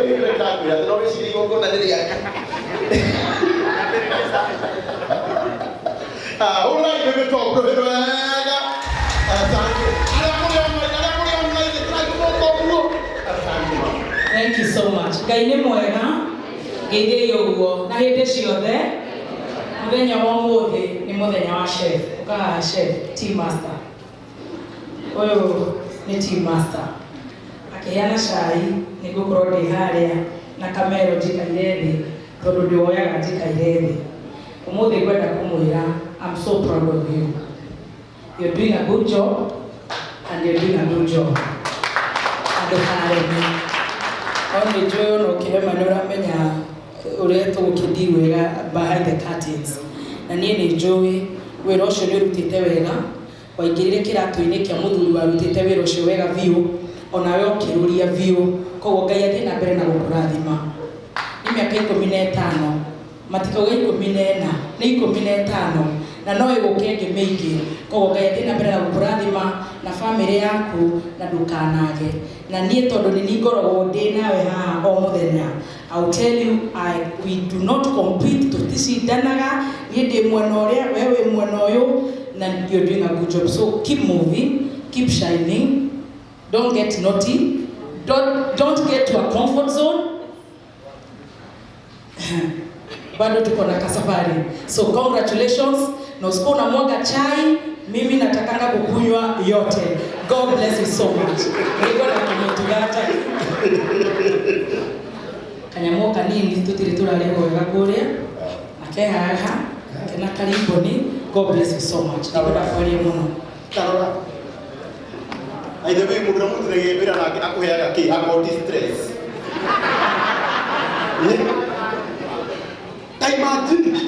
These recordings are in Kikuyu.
Nĩkĩo ndĩrakwĩra atĩ no wĩcirie igongona nĩ rĩaku. Ah, ũrai nĩ mĩtongo ĩno wega. Asante. Arĩa mũrĩ online, arĩa mũrĩ online, ĩkĩrai guoko ũguo. Asante mama. Thank you so much. Ngai nĩ mwega, ngeithiei ũguo na hĩndĩ ciothe. Mũthenya wa ũmũthĩ nĩ mũthenya wa chef. Ũka haha chef, tea master. Ũyũ nĩ tea master. Akĩheana cai nĩ ngũkorwo ndĩ harĩa na kamero njikaire thĩ tondũ ndĩwoyaga njikaire thĩ. Ũmũthĩ ngwenda kũmwĩra I'm so proud of you. You're doing a good job and you're doing a good job. Ndũkareme. No nĩ njũĩ ona ũkĩrema nĩ ũramenya ũrĩa tũgũkĩndi wega behind the curtains. Na niĩ nĩ njũĩ wĩra ũcio nĩ ũrutĩte wega, waingĩrire kĩratũ-inĩ kĩa mũthuri warutĩte wĩra ũcio wega biũ, onawe ũkĩrũria biũ. Koguo Ngai athiĩ na mbere na gũkũrathima. Nĩ mĩaka 15, matikauga 14, nĩ 15, na no ĩgũka ĩngĩ mĩingĩ. Koguo Ngai athiĩ na mbere na gũkũrathima na bamĩrĩ yaku na ndũkanage. Na niĩ tondũ nĩ niĩ ngoragwo ndĩ nawe haha o mũthenya, I will tell you, we do not compete, tũticindanaga, niĩ ndĩ mwena ũrĩa, we wĩ mwena ũyũ, na you're doing a good job. So keep moving, keep shining, don't get naughty, don't get to a comfort zone. Bado tuko na kasafari. So congratulations, na usikuwa unamwaga chai, mimi natakanga kukunywa yote. God bless you so much. Nilikuwa na kumutugata. Kanyamũ kanini tutiri turarĩhwo wega kũrĩa na ke haha kena kariboni. God bless you so much. Ndikwenda kwaria mũno. Tarora. By the way, mũndũ ũrĩa mũrutithanagia wĩra nake akũheaga kĩ? Akorwo ti stress. Eh? Ta imagine.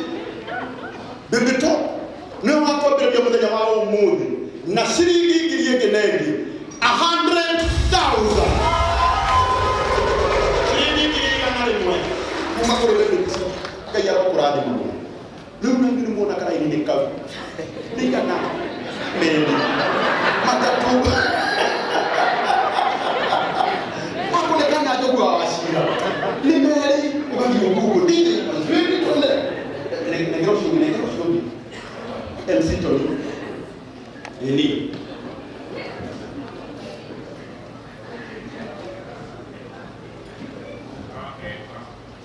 Baby Top nĩwe watwambĩrĩria mũthenya wa ũmũthĩ na ciringi ngiri ĩngĩ na ĩngĩ 100,000. Ciringi 100,000 kuma kũrĩ Baby Top. Ngai arokũrathima mũno. Rĩu na inyuĩ nĩmuona karaini-inĩ kau nĩ igana merĩ matatũ makũnengana njogu wa wacira nĩ merĩ ũgathiĩ ũguo ndithĩ nengera ũcio ũngĩ nengera ũcio ũngĩ MC Tony ĩni.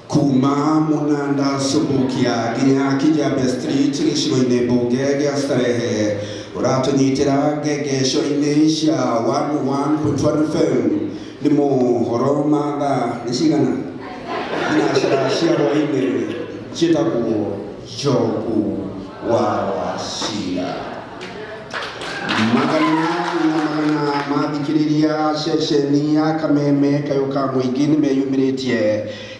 Kuma Mũnanda Subukia nginya Kijabe Street gĩcigo-inĩ mbunge gĩa Starehe ũratũnyitĩra ngengesho-inĩ cia 101.1 FM nĩ mohoro ma thaa nĩ cigana thinacara cia hwaĩ-inĩ njĩtagwo Njogu wa Wachira. Magana na magana mathikĩrĩria ceceni ya Kameme kayũ ka mũingĩ nĩ meyumĩrĩtie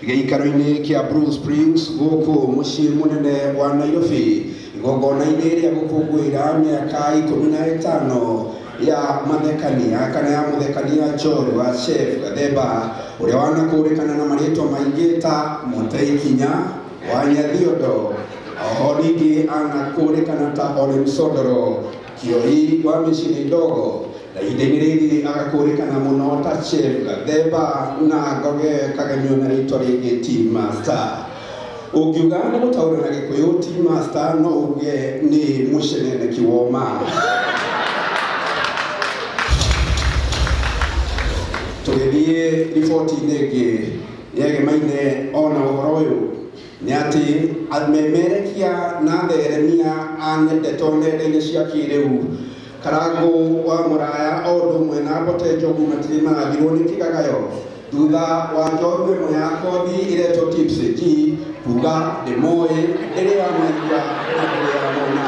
gĩikaro-inĩ kĩa Blue Springs gũkũ mũciĩ mũnene wa Nairobi igongona-inĩ rĩa gũkũngũĩra mĩaka 15 ya mathekania kana ya mũthekania njorua Chef Gathemba ũrĩa wanakũrĩkana na marĩtwa maingĩ ta Mũtei Kinya wa Nyathiondo. Oho ningĩ anakũrĩkana ta Ole Msondoro Kioi wa mĩciĩ ndogo na ihinda-inĩ rĩrĩ agakũrĩkana mũno ta Chef Gathemba na Ngoge Kagemio na rĩtwa rĩngĩ Team Master. Ũngiuga nĩ gũtaũra na Gĩkũyũ Team Master no uge nĩ mũceneneki woma. Tũgĩthiĩ riboti-inĩ ĩngĩ yegemaine ona ũhoro ũyũ nĩ atĩ amemerekia na atheremia a ndeto nenda-inĩ cia kĩrĩu Karangũ wa Mũraya o ũndũ ũmwe na Mbote Njogu matirĩ marathirwo nĩ kĩgagayo thutha wa njorua ĩmwe ya kothi ĩretwo Tipsy G kuga ndĩmoĩ ndĩrĩ yamaigua na ndĩrĩ yamona.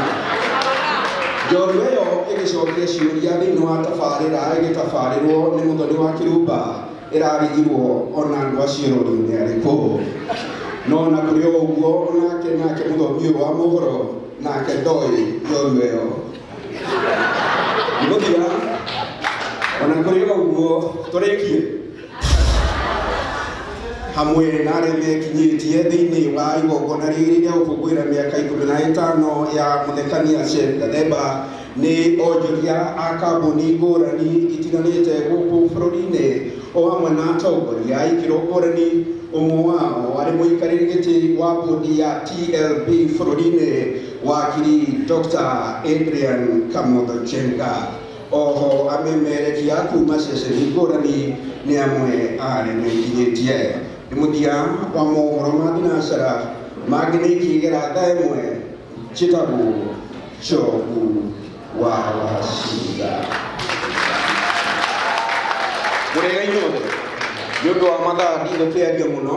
Njorua ĩyo ĩgĩcokia ciũria thĩinĩ wa tabarĩra ĩgĩtabarĩrwo nĩ Mũthoni wa Kĩrumba ĩrarigirwo ona andũ acio rũriũ nĩ arĩkũ. No ona kũrĩ o ũguo onake nake mũthomi ũyũ wa mohoro nake ndoĩ njorua ĩyo. Mũthia ona kũrĩ o ũguo tũrĩkie hamwe na arĩa mekinyĩtie thĩinĩ wa igongona rĩrĩ rĩa gũkũngũĩra mĩaka 15 ya mũthekania Chef Gathemba. Nĩ onjoria a kambuni ngũrani itiganĩte gũkũ bũrũri-inĩ, o hamwe na atongoria a ikĩro ngũrani, ũmwe wao arĩ mũikarĩri gĩtĩ wa bodi ya TLB bũrũri-inĩ, wakiri Dr. Adrian Kamotho Njenga. Oho amemerekia kuma ceceni ngũrani nĩ amwe a arĩa mekinyĩtie. Nĩ mũthia wa mohoro ma thinacara, mangĩ nĩ ikĩgera thaa 1. Njĩtagwo Njogu wa Wacinga. Mũrĩega inyuothe. Nĩ ũndũ wa mathaa ndigũkĩaria mũno,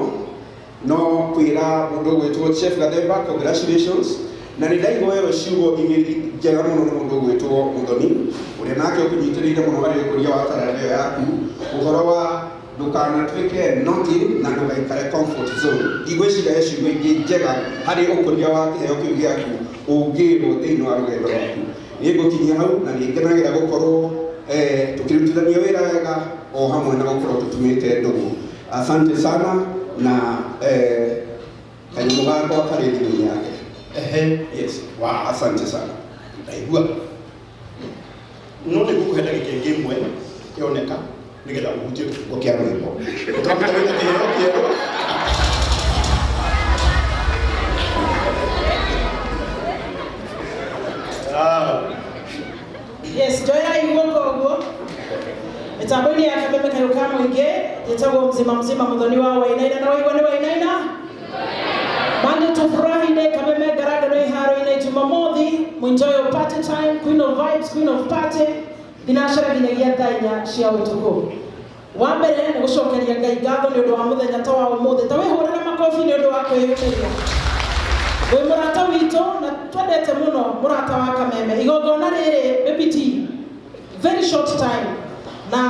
no kwĩra mũndũ ũgwĩtwo Chef Gathemba congratulations, na nĩ ndaigua ciugo igĩrĩ njega mũno nĩ mũndũ ũgwĩtwo Mũthoni, ũrĩa nake ũkũnyitĩrĩire mũno harĩ ũkũria wa taranda ĩyo yaku, ũhoro wa ndũkanatuĩke noti na ndũgaikare comfort zone. Ndigwĩciria he ciugo ingĩ njega harĩ ũkũria wa kĩheo kĩu gĩaku ũngĩrwo thĩinĩ wa rũgendo rwaku. Niĩ ngũkinyia hau, na nĩ ngenagĩra gũkorwo tũkĩrutithania wĩra wega, o hamwe na gũkorwo tũtumĩte ndũgũ. Asante sana, na kanyamũ gakwa karĩ thimũ-inĩ yake. Ehe. Yes. Wow. Asante sana. Ndaigua, no nĩ ngũkũhe ndagĩka ĩngĩ ĩmwe ĩoneka nĩgetha ũhutie kĩbungo kĩa rwĩmbo. Ũtũraruta wĩna kĩheo kĩerũ. Ah. Yes, njoerai guoko ũguo mĩtambo-inĩ ya Kameme Kayũ ka Mũingĩ. Njĩtagwo Mzima Mzima Mũthoni wa Wainaina, na waigua nĩ Wainaina. Monday to Friday, Kameme Ngarangano iharo-inĩ. Jumamothi, enjoy your party time, queen of vibes, queen of party, thinacara nginyagia thaa 4 cia ũtukũ. Wa mbere nĩ gũcokeria Ngai ngatho nĩ ũndũ wa mũthenya ta wa ũmũthĩ. Ta wĩhũrĩre makobi nĩ ũndũ wa kwĩyũmĩria wĩ mũrata witũ na twendete mũno, mũrata wa Kameme. Igongona rĩrĩ, Baby T, very short time na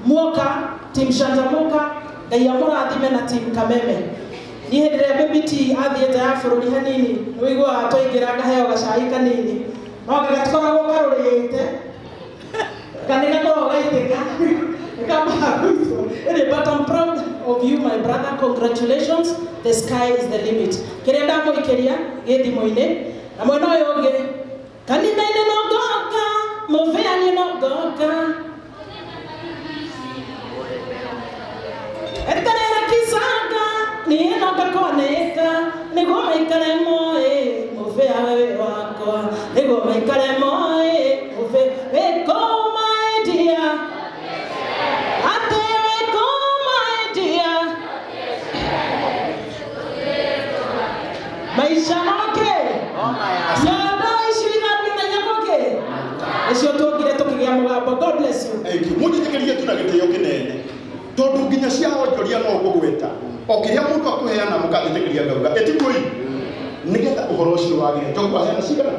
muoka team Shanjamuka, Ngai amũrathime na team Kameme. Niĩ hĩndĩ ĩrĩa Baby T athiĩ nja ya bũrũri hanini, nĩ wĩiguaga twaingĩra ngaheo gacai kanini, no gatikoragwo karũrĩte kana gakoragwo gaitĩka nĩkambaga gũitwo. Anyway, but I'm proud of you, my brother. Congratulations, the sky is the limit. Kĩrĩa ndamũikĩria gĩ thimũ-inĩ na mwena ũyũ ũngĩ, kanitha-inĩ no ngoka, mũbĩa-inĩ no ngoka, eterera kisanga niĩ no ngakwanĩka, nĩguo maikare moĩ mũbĩa wewe wakwa, nĩguo maikare moĩ mũbĩa wĩkũ, my dear, atĩ wĩkũ, my dear, maisha moke nyondo icio ithambio na nyakoke nĩcio tuongire tũkĩgĩa mũgambo. God bless you. Thank you. Mũnjĩtĩkĩrie tu na gĩtĩo kĩnene, tondũ nginya cia onjoria no ngũgweta o kĩrĩa mũndũ akũheana, mũkanjĩtĩkĩria ngauga ĩtiguo nĩgetha ũhoro ũcio wagĩre. Njogu aheana cigana?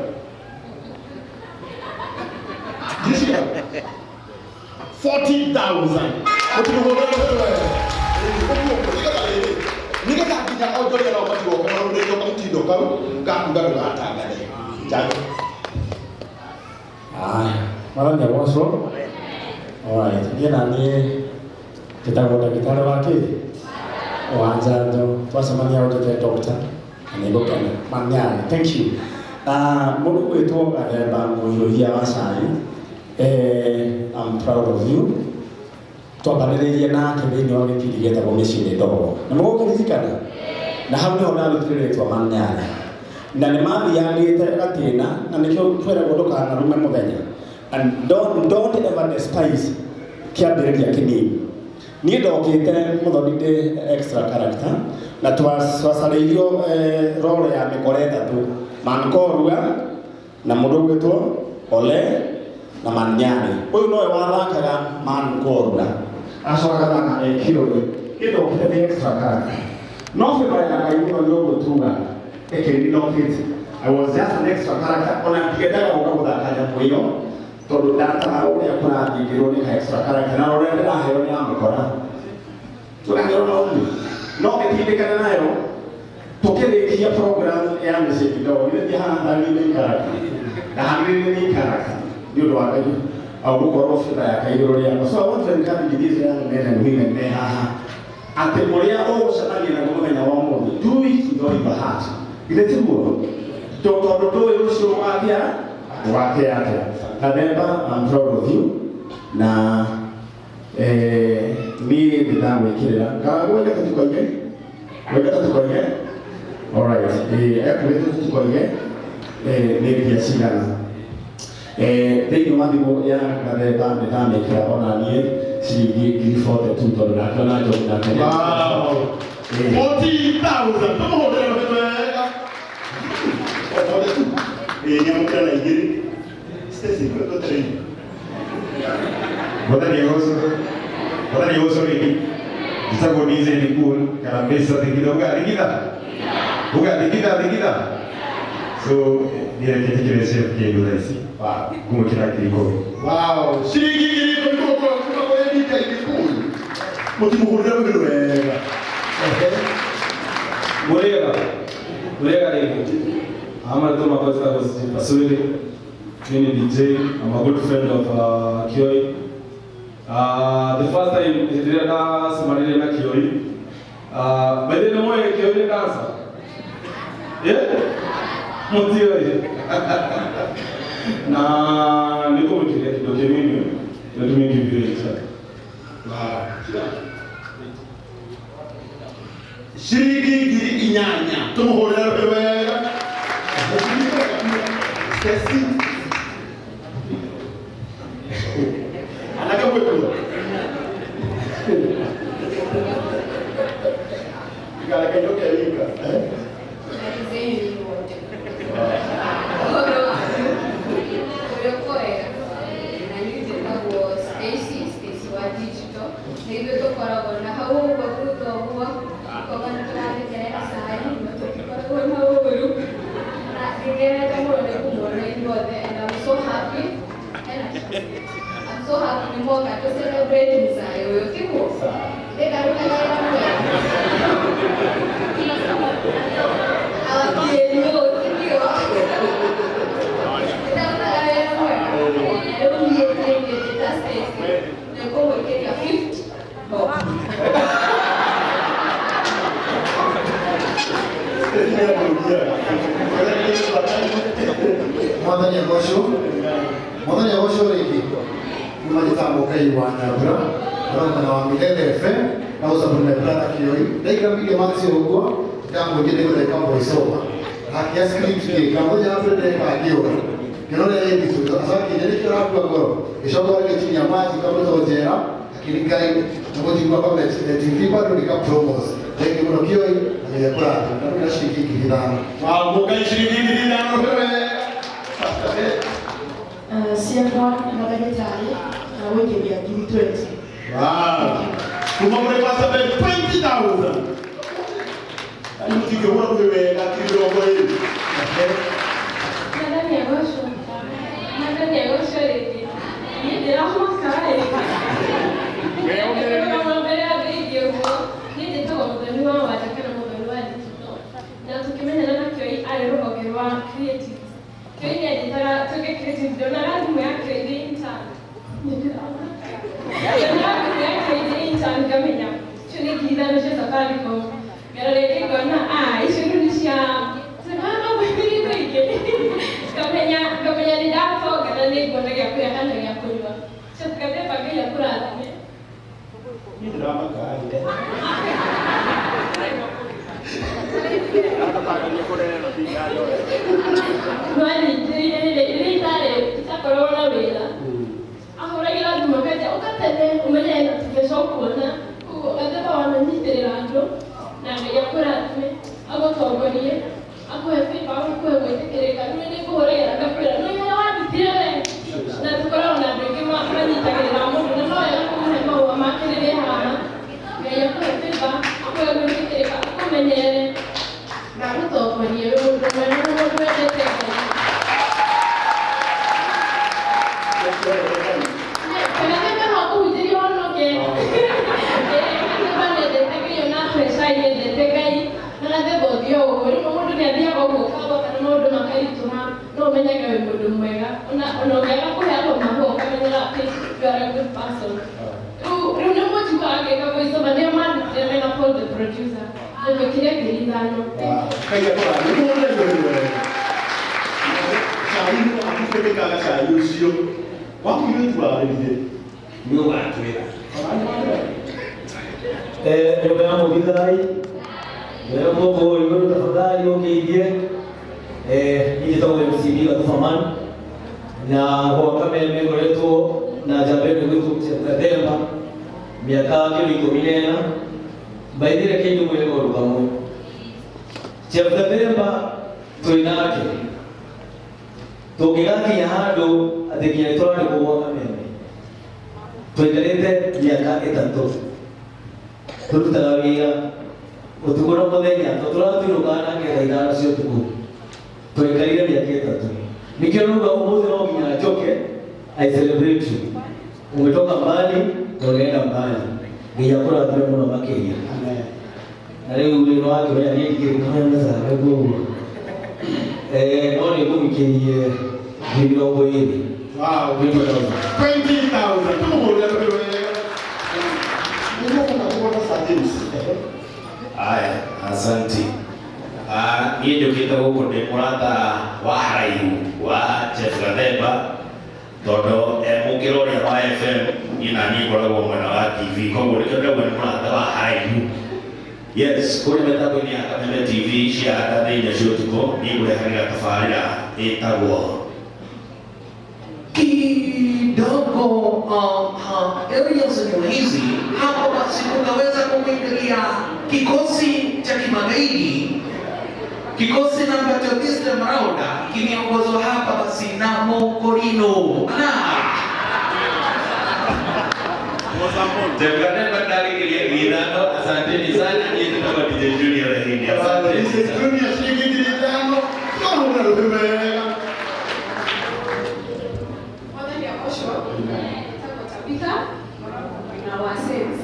Ngiri cigana? 40,000. Mũtimũhũrĩre wega ũguo, nĩgetha rĩrĩ, nĩgetha nginya onjoria nao matigoke marũmĩrĩire kamũtindo kau gakuga ndũgatangathe njanjo. Haya, Mwathani agocwo. Alright, niĩ na niĩ njĩtagwo ndagĩtarĩ wa kĩ wa njanjo. Twacemania ũnjĩte doctor na nĩngũkena. Manyarĩ, thank you. Mũndũ gwĩtwo Gathemba mũhiũhia wa cai, I'm proud of you. Twambanĩrĩirie nake thĩinĩ wa gĩbindi gĩtagwo Mĩciĩ Ndogo, na mũgũkĩririkana, na hau nĩho ndarutire rĩtwa Manyarĩ, na nĩ mathianĩte gatĩna, na nĩkĩo kwĩragwo ndũkanarume mũthenya, and don't ever despise kĩambĩrĩria kĩnini. Niĩ ndokĩte Mũthoni ndĩ extra character, na twacarĩirio role ya mĩkora ĩtatũ, Mankorua na mũndũ ũgwĩtwo Ole na Manyani. Ũyũ nowe wathakaga Mankorua, acoka gathaka Kĩrori. Niĩ ndokĩte ndĩ extra character, no favor ya Ngai mũno nĩ ũguo tugaga ĩkĩrelocate. I was just an extra character, ona ndiendaga gũka gũthaka nyamũ ĩyo tondũ ndataga ũrĩa kũrathiĩ ngĩrwo nĩ ka extra character, na ũrĩa ndĩraheo nĩ ya mũkora tũgakĩrwo na ũguo no ngĩtindĩkana nayo. Tũkĩrĩkia program ya Mĩciĩ Kidogo, githĩ ndihana main character na hagĩrĩire main character nĩ ũndũ wa Ngai au gũkorwo favor ya Ngai igũrũ rĩakwa. So I want to encourage these young men and women me haha atĩ ũrĩa ũgũcemania naguo mũthenya wa ũmũthĩ, do it with all your heart. Githĩ tiguo? Tondũ ndũĩ rũciũ rũgathiĩ. Wake atia. Gathemba, I'm proud of you. Na niĩ ndĩramwĩkĩrĩra. Wega tũtikoige. Wega tũtikoige. All right. Ekuĩte tũtikoige. Nĩ mbia cigana. Thĩinĩ wa thimũ ya Gathemba nĩ ndamĩkĩra ona niĩ ciringi 42,000 tondũ nake ona njogu nake nĩ. Wow. 40,000. Tũmũhũrĩre rũhĩ wega. Ĩĩ nĩamũkĩra na igĩrĩ. Stacy, twetereire. Mwathani agocwo. Mwathani agocwo rĩngĩ. Njĩtagwo DJ Nicole kana Mr. Thigitha. Uga Thigitha. Uga Thigitha Thigitha. So nĩreketĩkĩre chef kĩndũ thaa ici. Ngũmwĩkĩra 10,000. Wow. Ciringi 10,000 kuma kũrĩ DJ Nicole. Mũtimũhũrĩre rũhĩ wega. Murega. Murega rĩngĩ. Ama tu makwaza Paswili. Mimi ni DJ. I'm a good friend of Kioi. The first time nĩrĩrĩa ndacemanirie na Kioi. By the way, nĩmũĩ Kioi nĩ dancer? Yeah? Mũtiũĩ. Na nĩngũmwĩkĩria kĩndũ kĩnini. Let me give you it. Wow. Ciringi 8,000. Tũmũhũrĩre rũhĩ wega. Stacy. Anake mwĩkuo. Ikareke njoke wika. Zenyu wote. Ũhoro waku? Ũrĩa kwega? Na niĩ njĩtagwo Stacy, Stacy wa digital. Na ithuĩ tũkoragwo na hau ũguo thutha ũguo, koguo nĩ tũrarekerera cai, na tũtikoragwo na ũru. Na nĩngenete mũno nĩ kũmuona inyuothe and I'm so happy. I'm so happy nĩ mwoka tũ celebrate mũcaĩ ũyũ, tiguo? Ndĩndaruta wĩra mwega. Awakĩrio, sindio? Ndĩndarutaga wĩra mwega. Rĩu niĩ ndĩ ta Stacy, nĩngũmwĩkĩria 50 bob. Stacy nĩamũrugia. Mwathani agocwo. Mwathani agocwo rĩngĩ. Kuma njĩtagwo Ngai wa Nyambura, ũraumana wa Milele FM na gũcabũri my brother Kioi. Ndaingĩra Media Max ũguo, ndamwĩtie nĩgũtheka voice over. Akĩoya script gĩka, mũthenya wa mbere ndeka ngĩũra. Ngĩona ũrĩa edit, acoka nĩkĩo ũrakua ngoro. Gĩcoka gĩkinyia maji kamũtwo njera, akĩringa na gũtigua comment TV bado nika promos. Thank you mũno Kioi, na Ngai akũrathime. Na rĩu na ciringi 5,000. Wow, mũkai ciringi 5,000 rũhĩ wega. Pastor Ben. Ciakwa na ndagĩtarĩ na gũikĩria 20,000. Wow. Kuma kũrĩ Pastor Ben 20,000. Ai mũtingĩhũra rũhĩ wega 20,000. Mwathani agocwo. Mwathani agocwo rĩngĩ. Niĩ ndĩramaka ĩ. Ndĩrũgama mbere ya andũ aingĩ ũguo. Niĩ njĩtagwo Mũthoni wa Wanja kana Mũthoni wa digital. Na tũkĩmenyana na Kioi arĩ rũhonge rwa creatives. Kioi nĩ anjĩtaga tuge creative, ndonaga thimũ ya Kioi ndĩ intern. Nĩ ndĩramaka. Ndonaga thimũ ya Kioi ndĩ intern ngamenya icio nĩ 5,000 cia Safaricom. Ngarora ĩngĩ ngona icio rĩu nĩ cia ingĩ. Ngamenya ngamenya nĩ ndatonga na nĩ nguona gĩa kũrĩa kana gĩa kũnyua. Chef Gathemba Ngai akũrathime. Niĩ ndĩramaka ĩ. Nwanyitĩrĩire rĩrĩa itarĩ itakoragwo na wĩra. Ahũragĩra thimũ akanja ũka tene ũmenye hena tũbeca ũkuona. Koguo Gathemba wananyitĩrĩra andũ na Ngai akũrathime agũtongorie akũhe favor akũhe gwĩtĩkĩrĩka. Niĩ nĩngũhũragĩra ngakwĩra nĩ harĩa wandutire we. Na tũkoragwo na andũ aingĩ manyitagĩrĩra mũndũ na no wega kũmũhe mahũa make rĩrĩa haha. Ngai akũhe favor akũhe gwĩtĩkĩrĩka akũmenyerere na agũtongorie wĩ mũndũ mwega na mũndũ wendete Ngai. Gathemba no akũhunjĩrie honoke. Gathemba nĩendete Ngai ona pressure yendete Ngai. Na Gathemba ũthiĩ o ũguo rĩmwe mũndũ nĩ athiaga ũguo ũkagwa kana maũndũ makaritũha no ũmenyage wĩ mũndũ mwega. Ona ũngĩaga kũheagwo mahũa ũkamenyaga atĩ you are a good person. Rĩu nĩ mũnjiguaga ngĩka voice over nĩo mandutire mena Paul the producer. Ngũmwĩkĩria 5,000. Ngai akũrathime. Tũmũhũrĩre rũhĩ wega. Cai Nĩtũkaga cai ũcio wakuire tuwarĩrie nĩ ũgatwĩra. Nyũmba ya mũthithai mũndũ igũrũ tafadhali ũkĩirie. Niĩ njĩtagwo MCB Gathubaman na gwa Kameme ngoretwo na njamba ĩno ĩgwĩtwo Gathemba mĩaka kĩndũ 14. Mbaithire kĩndũ mwĩre kaũndũ kamwe. Jeff Gathemba twĩ nake tũngĩgakinya handũ atĩ nginya nĩ tũrarĩhwo gwa Kameme tũikarĩte mĩaka 3 tũrutaga wĩra ũtukũ na mũthenya tondũ tũratuĩrũkaga nake thaa 5 cia ũtukũ tũikarire mĩaka 3. Nĩkĩo rauga ũmũthĩ no nginya njoke. I celebrate you. Umetoka mbali na unaenda mbali. Ngai akũrathime mũno makĩria. Na rĩu rĩ no wakĩmenya niĩ ndikĩrĩ kũmenya koguo no nĩ ngũmikĩrie 20,000. Wow. 20,000. Tũmũhũrĩre rũhĩ wega. Nĩguo kuona Sir James. Aya, asanti. Niĩ njũkĩte gũkũ ndĩ mũrata wa haraihu wa Jeff Gathemba tondũ e mũkĩra ũrĩa wa FM niĩ na niĩ ngoragwo mwena wa TV, koguo nĩkĩo ndauga nĩ mũrata wa haraihu. Yes, kũrĩa mĩtambo-inĩ ya Kameme TV cia thaa 4 cia ũtukũ niĩ ngũrehagĩra tabarĩra ĩtagwo kidogo. Area zenye hizi hapo basi unaweza kumwingilia kikosi cha kimagaidi, kikosi na ambacho this time round kimeongozwa hapa basi na Mokorino. Jeff Gathemba ndarĩkĩria 5,000. Asanteni sana. Niĩ njĩtagwo DJ Junior Rehini. Asante. DJ Junior ciringi 5,000. Tũmũhũrĩre rũhĩ wega. Mwathani agocwo. Njĩtagwo Tabitha na wa Sales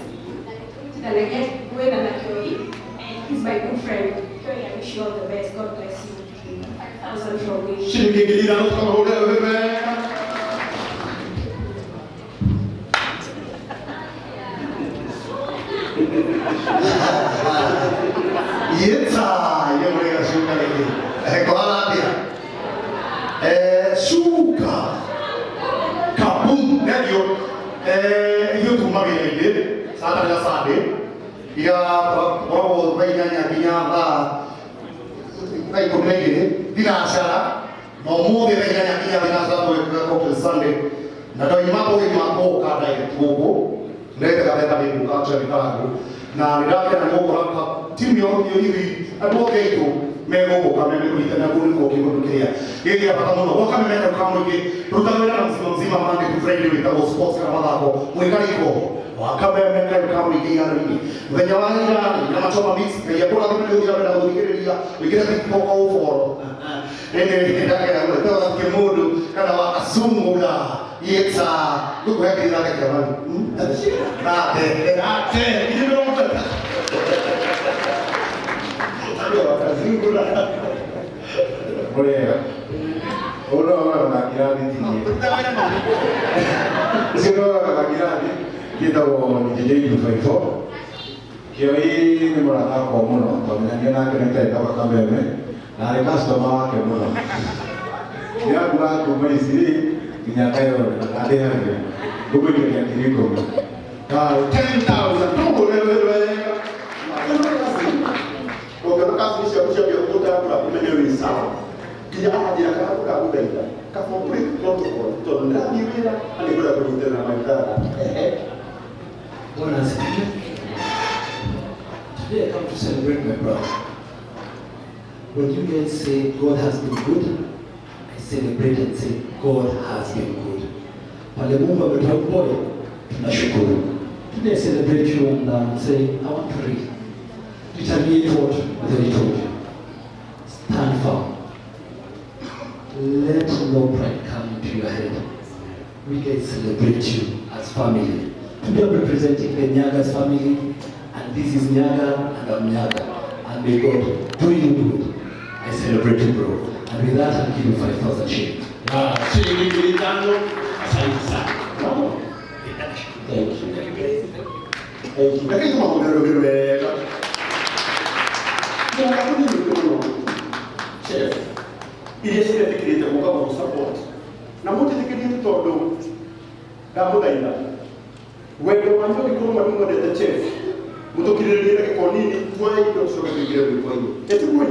na nĩtũrutithanagia wĩra na Kioi and he's my good friend. Kioi, I wish you all the best. God bless you. 5,000 from me. Ciringi 5,000 tũkamũhũrĩra rũhĩ wega. Yetsa, ye murega shuka rĩngĩ. Kũhana atĩa? Shuka. Kabum, thengiũ. Ithuĩ tuma wĩra-inĩ, Saturday na Sunday. Iga tũkoragwo thaa 8 nginya thaa 12 thinacara. Na ũmũthĩ thaa 8 nginya thinacara tũgĩkaga cocktail Sunday. Na ndoima kũgima gũka direct gũkũ. Ndĩrete Gathemba nĩ ngũka Jeremy Karangu. Na nĩ ndakena nĩ gũkora timu yothe ithuĩ andũ othe aitũ megũkũ Kameme kũnyitana kũu nĩkuo kĩũndũ kĩrĩa gĩkĩ gĩa bata mũno. Gwa Kameme kau ka mũingĩ tũrutaga wĩra na mzima mzima Monday to Friday wĩtagwo sports kana mathako mwĩkarĩko wa Kameme kau ka mũingĩ iharo-inĩ mũthenya wa ira nyama choma mix. Ngai akũrathime nĩ ũthiaga wenda gũthikĩrĩria wĩkĩre TikTok ũboro ĩnĩ ndakena mũno tega kĩmũndũ kana wa kacungura yetsa ngũkũhe 5,000 kĩamani nate Ate, 30,000. Wakazingura. Mũrĩega. Ũũ no ũroraga na kĩrathi tinie. Ũcio no ũroraga na kĩrathi gĩtagwo DJ 254. Kĩoi nĩ mũrata wakwa mũno twamenyanire nake nĩ tetaga Kameme na arĩ customer wake mũno. Ndĩrakuaga kuma Isiri nginya Kayole na ndandĩhagĩra ngũmũikĩria 10,000. Wow, 10,000. Tũmũhũrĩre rũhĩ wega. Ũngĩona kacini ciaku ciambia gũgũtambũra ũmenye wĩ sawa. Nginya akanjĩra kana gũkagũthaitha kaba break protocol tondũ ndĩrathiĩ wĩra na nĩngwenda kũnyitĩrĩra my brother. Bwana asifiwe. Today I come to celebrate my brother. When you guys say God has been good, I celebrate and say God has been good. Pale Mungu ametoa boy, tunashukuru. Today I celebrate you and say I want to retaliate what they told you. Stand firm. Let no pride come into your head. We guys celebrate you as family. Today I'm representing the Nyaga's family, and this is Nyaga and I'm Nyaga. And may God do you good. I celebrate you, bro. And with that, I'll give you 5,000 shillings. Ciringi 5,000. Asante sana. Thank you. Thank you. Reke tũmahũrĩre rũhĩ wega. Mũhaka mũnini mũno. Chef, iria ciretĩkĩrĩte gũka gũgũ support. Na mũnjĩtĩkĩrie tu tondũ ndamũthaitha wendo wanyu ũngĩkorwo mwari mwendete chef mũtũkirĩrĩrie ndagĩka o nini tuoye indo tũcoke tũingĩre rwĩmbo-inĩ. Ĩtiguo?